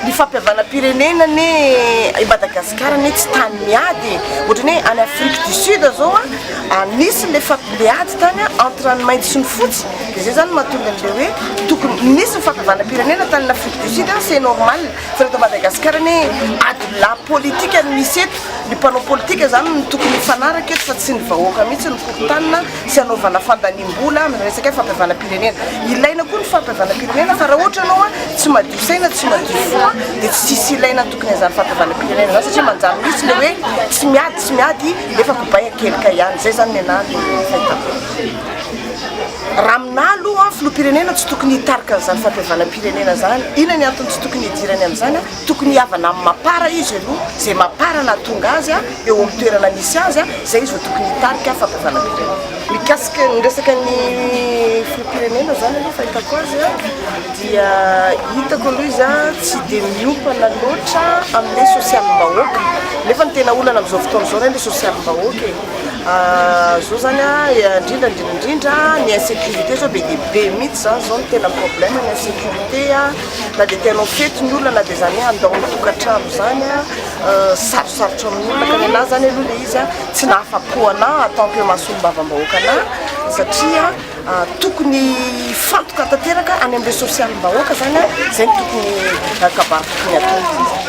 Ny fampihavanam-pirenena anie i Madagasikara anie tsy tany miady e! Ohatran'ny hoe any Afrique du Sud zao a, nisy le le ady tany entre ny mainty sy ny fotsy, de zay zany no mahatonga an'le hoe tokony nisy ny fampihavanam-pirenena tany Afrique du Sud c'est normal, fa eto Madagasikara anie ady lahy politika no misy eto, ny mpanao politika zany no tokony hifanaraka eto fa tsy ny vahoaka mihitsy no korontanina sy anaovana fandaniam-bola amin'ny resaka hoe fampihavanam-pirenena. Ilaina koa ny fampihavanam-pirenena fa raha ohatra ianao tsy madio saina, tsy madio fo dia tsy tsisy ilaina ny tokony an'izany fampihavanam-pirenena izany satria manjary mihitsy ilay hoe tsy miady tsy miady nefa kobay akelika ihany. Izay izany ny anah ny fahitako azy. Raha aminah aloha filoham-pirenena tsy tokony hitarika an'izany fampihavanam-pirenena izany. Inona ny antony tsy tokony hidirany amin'izany? Tokony hihavana amin'ny mapar izy aloha, izay mapar nahatonga azy eo amin'ny toerana misy azy, izay izy vao tokony hitarika fampihavanam-pirenena. Mikasika ny resaka ny filoham-pirenena izany aloha fahitako azy dia hitako aloha izy tsy dia miompana loatra amin'ilay sosialim-bahoaka, nefa ny tena olana amin'izao fotoana izao ilay sosialim-bahoaka e. Zao zany indrindra indrindra indrindra ny insécurité zao be dia be mihitsy zany zao no tena problème ny insécurité. Na dia te hanao fety ny olona na dia izany hoe handao ny tokantrano izany sarosarotra amin'ny olona ka ny anahy izany aloha ilay izy tsy nahafapo anahy en tant que maha solombavambahoaka anahy satria tokony hifantoka tanteraka any amin'ilay sosialim-bahoaka izany izay no tokony kabary tokony hatao.